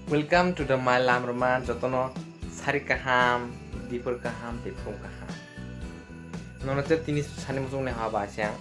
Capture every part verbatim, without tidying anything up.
Welcome to the my Lamruma, jotono sari kaham, dipor kaham, tei phung kaham. Nono tei tini sani muchung nai haba siang.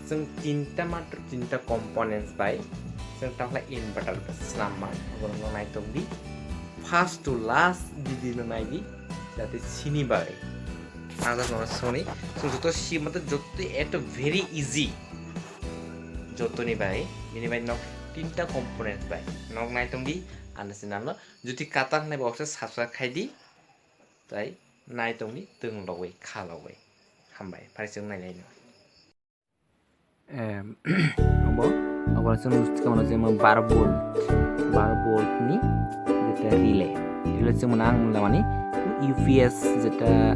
Chwng tinta matro tinta components bai chwng tamkhlai inverter bai swnam man, abono nai tong di. First to last video no nai di, jate sini bagwi. Ang jotono soni, chwng joto si mate joto eto very easy. Jotoni bai, bini bai nok tinta components bai nok nai tong di, ano channel no. Jodi katar hinai bo subscribe khai di, tai nai tong di, twng logwi, kha logwi. Hambai, phari chwng nai nai no. Em, obo, obo chwng sikamo je mo bar volt, bar volt ni jeta relay. Relay chwng mano ang lamani U P S jeta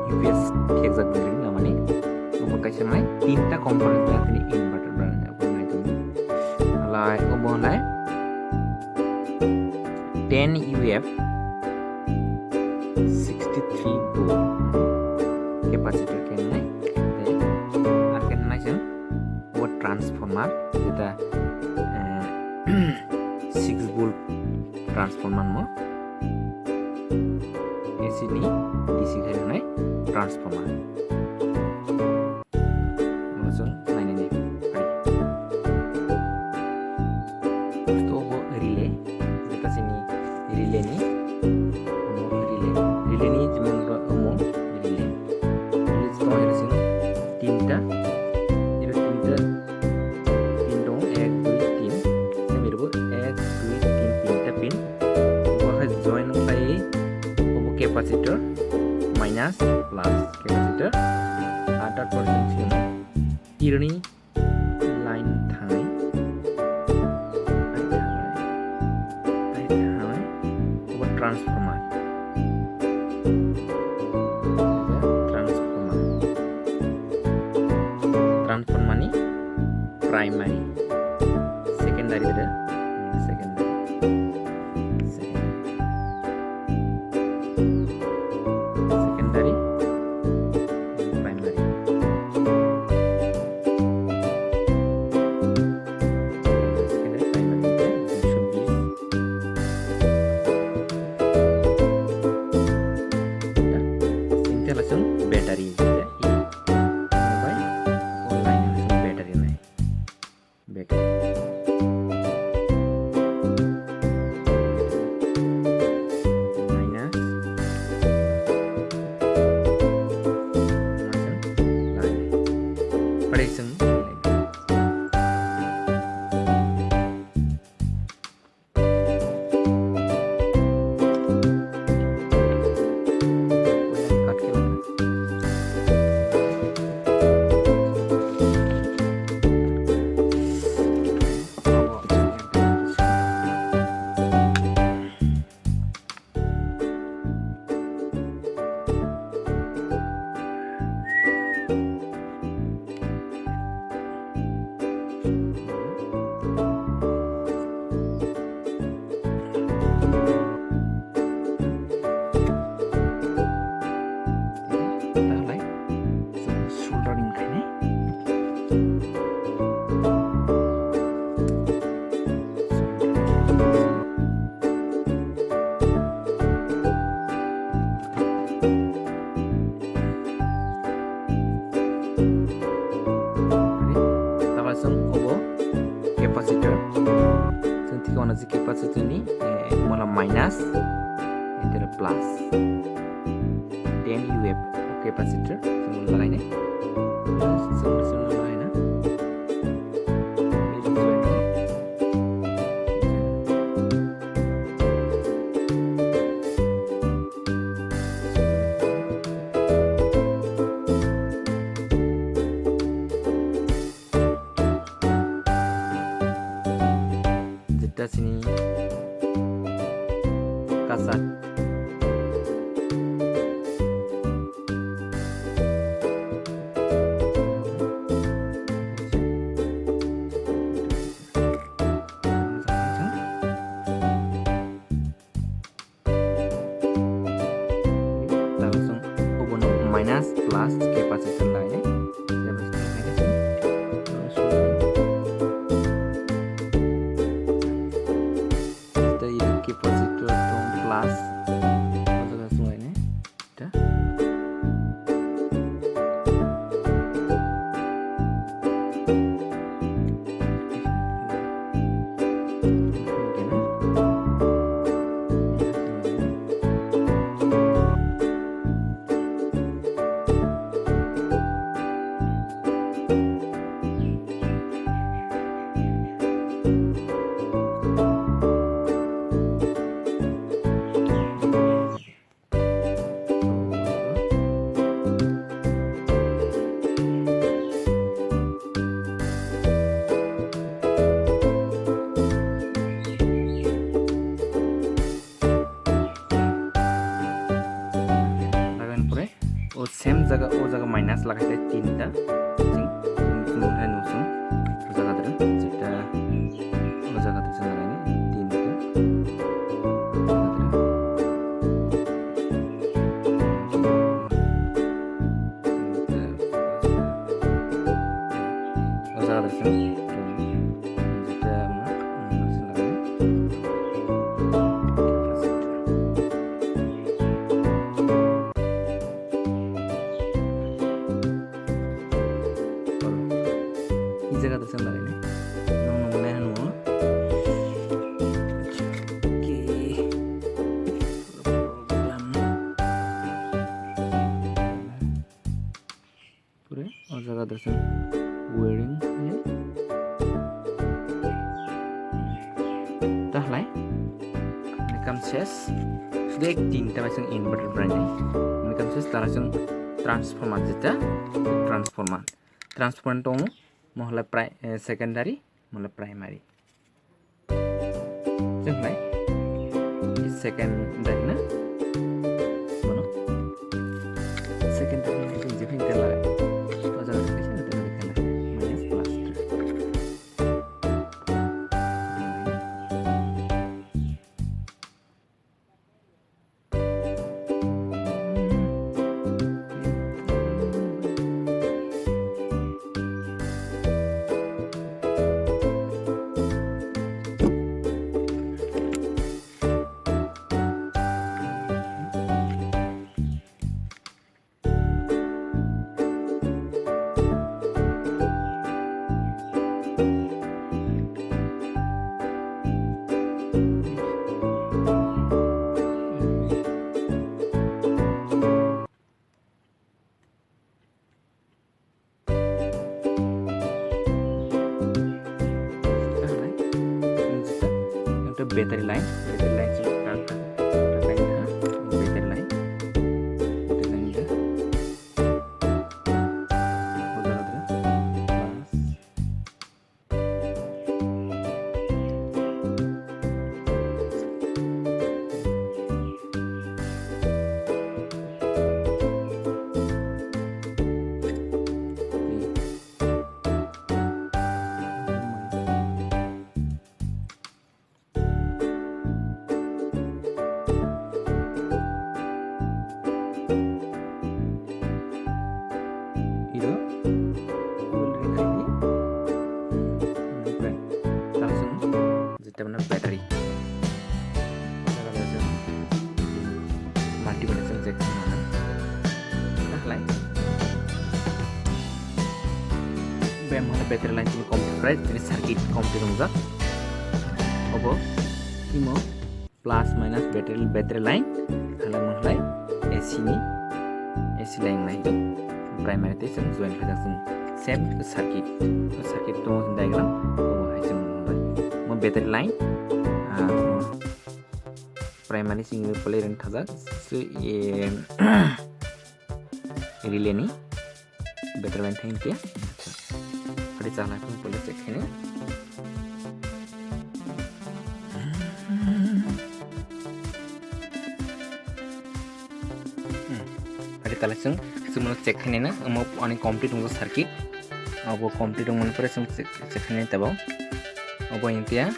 U P S khekjak lamani. Obo kaisa nai tinta component ba tini inverter ba nai tong. Alai obo nai ten U F sixty three volt capacitor khe nai. Tei ar khe nai chwng obo transformer jeta, eh, six volt transformer mo. A C ni D C khai rwnai transformer. Omo chwng nainani phai. First obo relay, jeta chini relay ni, omo relay, relay ni jemon omo relay, relay tong hai chini tinta, ero tinta pin tongo, ek, dui, tin, semi rwbo ek, dui, tin, tinta pin. Obo hai join khlaiwi obo capacitor minus plus capacitor hundred percent simi ironi line thangai, ai thangai, ai thangai, obo transformer, transformer, transformer ni primary, secondary de, secondary, secondary, secondary, primary, secondary, primary de duiso bis. Singtel asung battery de. Bai, online asung battery nai. Battery. Minus. Masuk. Nai. Pada isung. Tahlai soldering khainai. Tabasong obo capacitor. Sing thik ono je capacitor ni, eh, mola minus, enter plus. Ten U F capacitor, sing lagai nai. Sing, sing lagai na. Jeta sini kasak. Tabasong obono minus plus capacitor lainai. Capacitor lainai. tei tinta, chwng, chwng hai nung chwng o jaga dwrwng, chwngta o jaga dwrwng chwng lagaini tinta. O jaga dwrwng chwng, chwngta, chwng lagaini. I jaga da chwng lagaini. Nung nung nai hwnwi. Okay. Pura o jaga da chwng wearing hai. Tahlai. Income ses. Sudah ek tinta bai chwng inverter bwrwi nai. Income ses tara chwng transformer jeta. Transformer. Transformer tongo. Mohole pri-, eh, secondary, mohole primary. Chwng lai. Secondary na? Bono. Secondary na chwng jephen kala. O jaga kaisa na tengri kala. Minus plus. Battery line, battery line si kang kang, battery line, battery line, battery line. Iro, jeta mane battery. Multimeter check khlai. Be mane battery line tini complete, tini circuit complete wngjak. Obo timo plus minus battery, battery line, hala mwnglai A C ni, A C line lai do. Primary tei chwng join khaijak chwng same circuit, circuit tongo diagram, obo hai chwng mwnglai. Mo battery line, ah, primary sing pale ring thajak, so, eh, relay ni battery line thang tia. Hari chala kung pula check kene. Hmm. Hari tala sung, sung check kene na, amo ani complete ungko circuit. Abo complete ungko pore sung check, check kene tabo. Abo intia.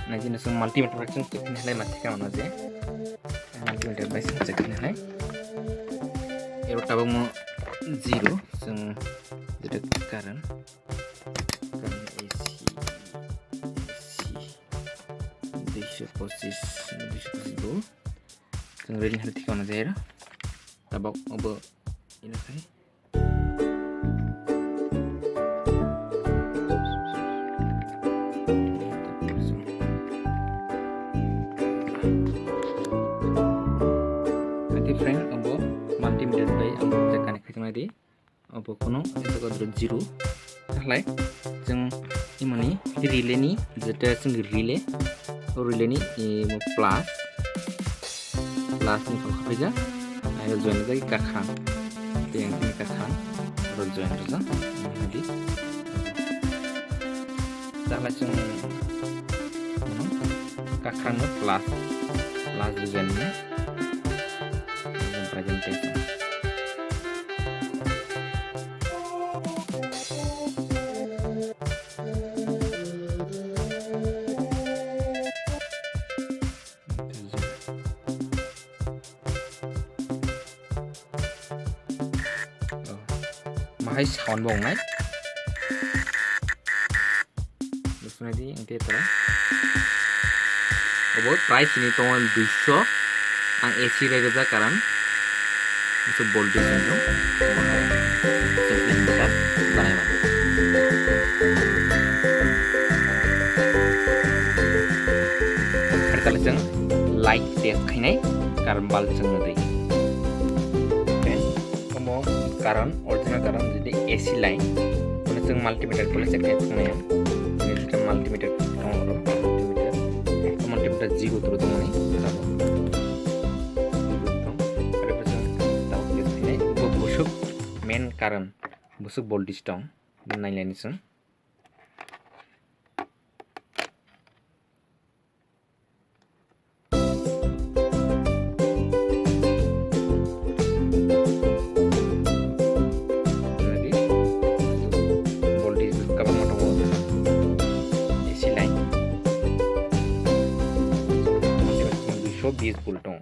Na jino sung multimeter sung check kene lai mati ka ono je. Multimeter bai sung check kene hai. Ero tabok mo zero, sung jeta current. Current A C, A C. Duiso pochis, duiso pochis bo. Sung ready hai thik ono jai ero. Tabok obo ino khai. Ati friend, obo multimeter bai ang connect khai tongna di. Obo kono zero. Tahlai chwng imoni relay ni jeta chwng relay, o relay ni, eh, plus, plus ni phang khapaija, ayo join bai kakhang, tei ang tini kakhang, oro join rwjak, nadi. Tahlai chwng, hmm, kakhang no plus, plus join ni presentation. Bahai sound bo wngnai. Businai di, ang tei tara. Obo price ni tongo duiso. Ang A C bai rwjak karon. Busu voltage ni tong. Bahai. Chwng inverter banai mano. Kali kali chwng light test khainai karon bulb chwng nw twi. Okay. Omo karon, original karon jodi A C line, mane chwng multimeter kole check khe thangmaya. Jodi multimeter tongo oro, multimeter. Multimeter zero turu tongmani. Tabuk test khainai. Bo busuk main karon, busuk voltage tong. Nailani chwng. Voltage kabangma tongo. A C line. Duiso bis volt tongo.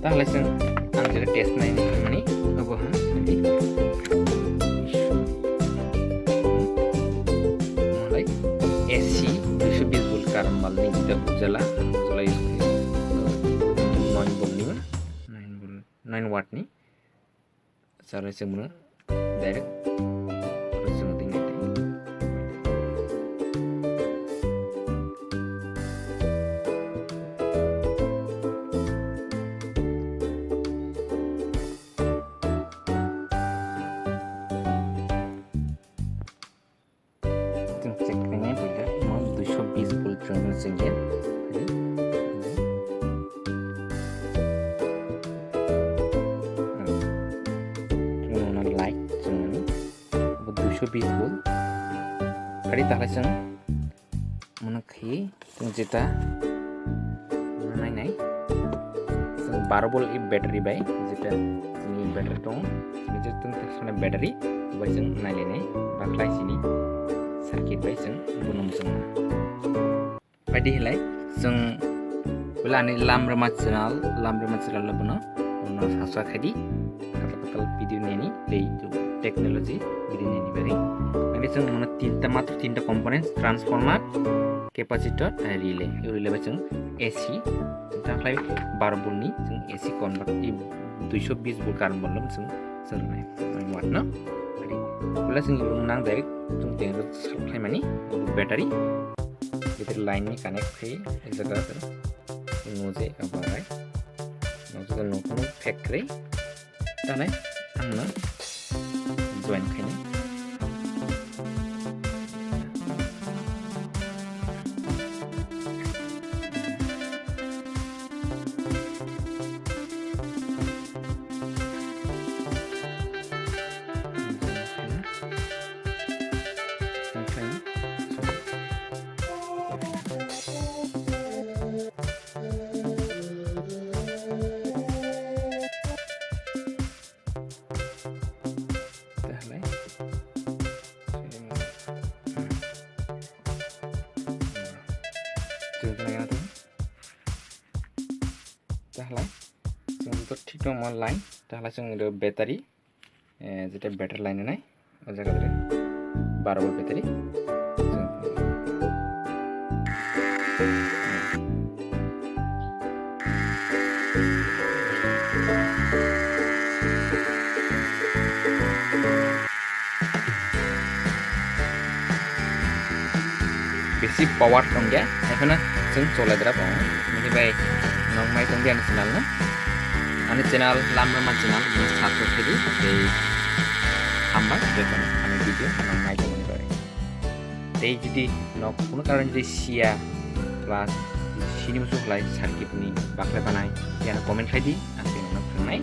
Tahlai chwng ang jera test nai ni hwnmani abo ha di. Malai A C duiso bis volt karon mal ni jeta ujala, ujala use khe nine volt ni, nine volt, nine watt ni. Chalai chwng bono direct oro chwng twi nai twi. Chwng check khainai puila mo duiso bis volt chwng no chwngya. Chwng no light chwng ni bo duiso bis volt. Kari tahlai chwng mono khe. Chwng jeta nai nai. Chwng baro volt i battery bai jeta chini battery tong. Chini je tong te sone battery bai chwng nai lai nai. Bakhlai chini circuit bai chwng bono mwchwng. Bai di hilai chwng bwla ani Lamrama channel, Lamrama channel lo bono, bono subscribe khai di. Katal katal video nini tei technology video nini bari. Ani chwng mono tinta, matro tinta components, transformer, capacitor, tei relay. Ei relay bai chwng A C, chwng ta khlai baro volt ni chwng A C convert, i duiso bis volt current bol chwng chwrwnai. Ang watno. Bwla chwng ibung nang direct chwng teng rok khlai mani battery. Battery line ni connect khai jaga nuje abarai. Nuje nokno factory. Tale ang no join khainai. Tahlai. Chwng tongna gana tong. Tahlai. Chwng joto thik tongma line. Tahlai chwng ro battery. Eh, jeta battery line nai. O jaga dre. Baro volt battery. Bisi power tongya, haikhe no chwng cholai dra bo. Nini bai nok nai tongdi ani channel no. Ani channel Lamrama channel, bini subscribe khaidi, tei hambai, jotono ani video nok nai tongmani bagwi. Tei jodi nok kuno karon jodi siya, plus sini musu khlai circuit ni baklai banai, tei ano comment khaidi, ang tei nokno phwrwngnai.